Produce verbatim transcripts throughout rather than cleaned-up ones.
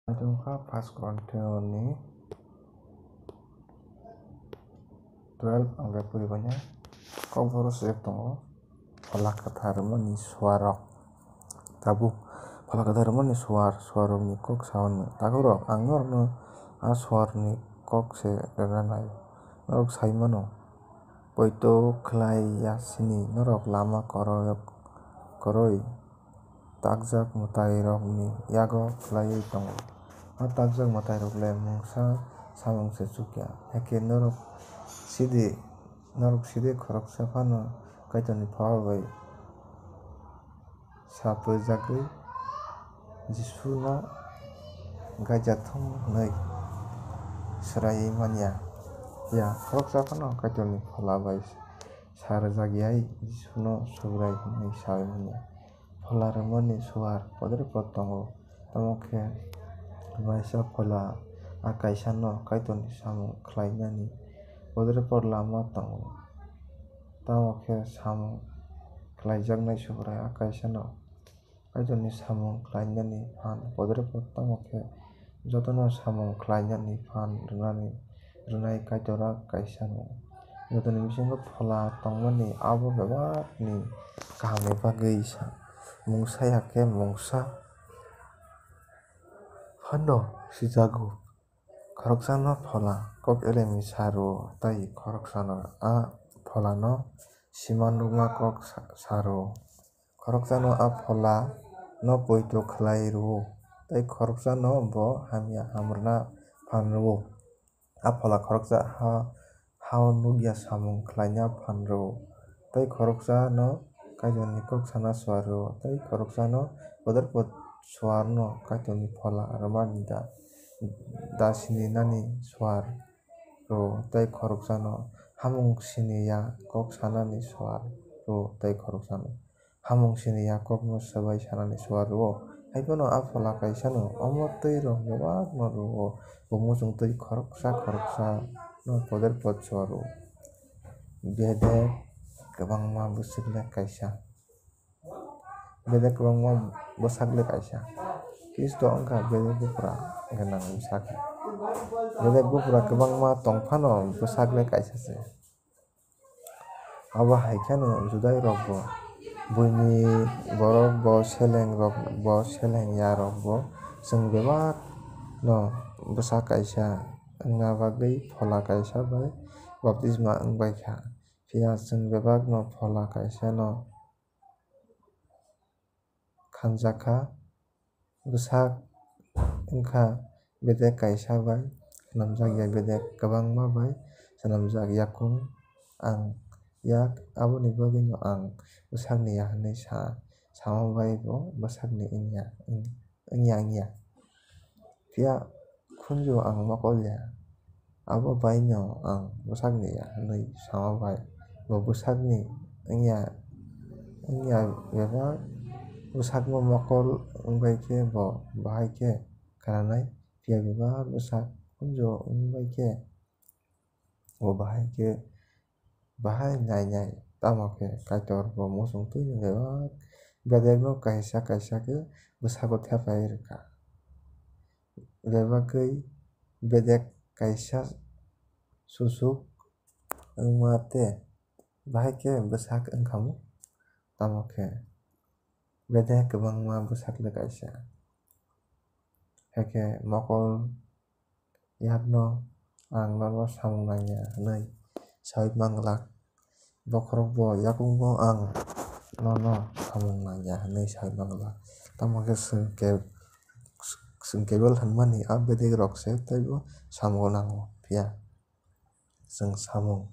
Tongkha First Corinthians ni twelve ang bai puri banya. Kokborok se tongo. Phola kwthar mani suarok. Tabuk Phola kwthar mani suar, suarokni kok saui mano. Takhurok ang norokno a suarni kok se rwna nai. Norok sai mano. Poito khlai ya sini norok lama koroi, koroi takjak mwtairokni yago khlaiwi tongo. A takjak mwtairok le mungsa samung se chukya. Hakhe norok sidi, norok sidi khoroksa phano Kaitorni phola bai sapjagwi Jisuno gaijathung hwnwi swraiwi manya. Ya, khoroksa phano Kaitorni phola bai sa rwjak yai Jisuno Subrai hwnwi saui manya. Phola rwmani suar podre pod tongo, tamo khe uaisa phola a kaisano Kaitorni samung khlainani podre pod lama tongo, tamo khe samung khlaijaknai Subrai a kaisano Kaitorni samung khlainani phan podre pod tamo khe jotono samung khlainani phan rwnani, rwnai Kaitor a kaisano. Jotoni bisingo phola tongmani abo bebakni kahamni bagwi sa, mungsa ya khe mungsa phano sijago. Khoroksano phola kok elemni sa rwo, tei khoroksano a pholano sima nukma kok sa, sa rwo. Khoroksano a pholano poito khlai rwo, tei khoroksano bo hamya hamrwna phan rwo. A phola khoroksa ha, hao nukya samung khlaina phan rwo, tei khoroksano Kaitorni kok sana suar rwo, tei khoroksano podre pod suarno Kaitorni phola rwmani da, da sini nani suar rwo, tei khoroksano hamung sini ya kok sanani suar rwo, tei khoroksano hamung sini ya kokno swbai sanani suar rwo. Hai phano a phola kaisano omo twi rok bebakno rwo, bo muchung twi khoroksa khoroksano podre pod suar rwo. Bedek kwbangma bwswk le kaisa. Bedek kwbangma bwsak le kaisa. Khristo wngkha bedek buphra gwnang bwsak. Bedek buphra kwbangma tong phano bwsak le kaisa se. Abo hai kheno Judai rok bo buini borok bo seleng rok bo seleng ya rok bo chwng bebak no bwsak kaisa wngna bagwi phola kaisa bai baptisma wngbai kha. Phiya chwng bebak no phola kaisa no khanjak kha. Bwsak wngkha bedek kaisa bai swnamjak ya bedek kwbangma bai swnamjak yakung ang yak, aboni bagwino ang bwsakni ya hwnwi sa, sama bai bo bwsakni wngya, wngya, wngya. Phiya khunju ang mokol ya. Abo baino ang bwsakni ya hwnwi sama bai, bo bwsakni wngya, wngya bebak bwsakno mokol wngbai khe bo bahai khe khnanai, phiya bebak bwsak khunju wngbai khe bo bahai khe bahai nainai, tamo khe Kaitor bo muchung twino bebak bedekno kaisa kaisa khe bwsago thepai rwkha. Bebagwi bedek kaisa susuk wngma tei bahai khe bwsak wngkhamu, tamo khe bedek kwbangma bwsak le kaisa. Hakhe mokol yakno ang nono samung nangya hwnwi saui manglak. Bokhorok bo yakungno ang nono samung nangya hwnwi saui manglak. Tamo khe chwng ke-, chwng kebel hwnmani a bedek rok se teibo samungo nango. Phiya chwng samung,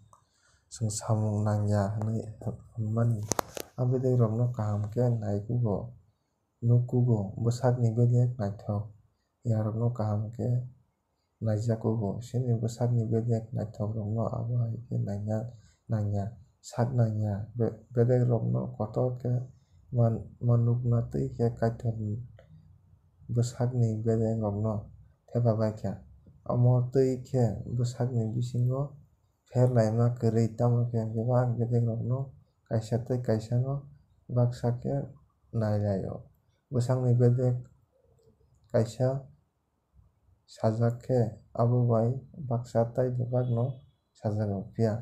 chwng samung nangya hwnwi hwnmani a bedek rokno kaham khe nai kugo. Nukkugo bwsakni bedek naithok, yarokno kaham khe naijakugo. Chini bwsakni bedek naithokrokno abo hai khe naina nangya, sak nangya. Be-, bedekrokno kotor khe man-, manukna twi khe Kaitor bwsakni bedekrokno thepa bai kha. Omo twi khe bwsakni bisingo pher naima kwrwi, tamo khe bebak bedekrokno kaisa tei kaisano baksa khe nai lai-o. Bwsakni bedek kaisa sajak khe abo bai baksa tei bebakno sajago, phiya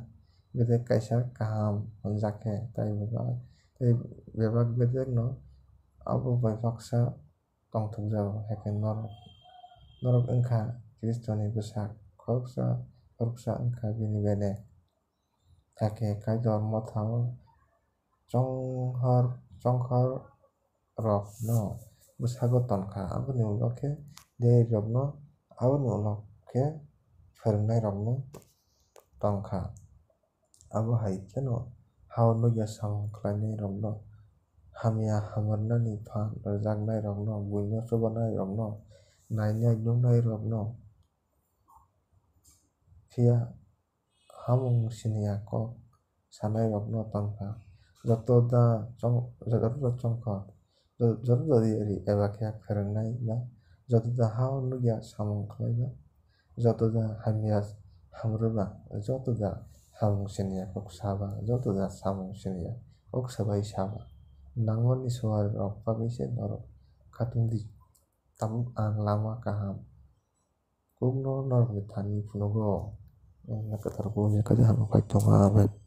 bedek kaisa kaham hwnjak khe tei bebak, tei bebak bedekno abo bai baksa tongthokjago. Hakhe norok, norok wngkha Khristoni bwsak, khoroksa, khoroksa wngkha bini bedek. Hakhe Kaitor mothao chonghor, chonghor rokno bwsago tonkha, aboni ulo khe diyarirokno, aboni ulo khe phwrwngnairokno tonkha. Abo hai kheno hao nukya samung khlainairokno, hamya hamrwnani phan rwjaknairokno, buino chubanairokno, nainai nuknairokno, phiya hamung siniya kok sanairokno tongkha. Joto da chong-, joto da chongkha, jo-, joto da ri eba khe phwrwngnai ba, joto da hao nukya samung khlai ba, joto da hamya hamrwba, joto da hamung siniya kok saba, joto da samung siniya kok sabai saba. Nangmani suar rok bagwi se norok khatung di. Tabuk ang lama kaham kukno norokni thani phunugo. Ang kwthar kukni kaisa hamya khai tongo. Amen.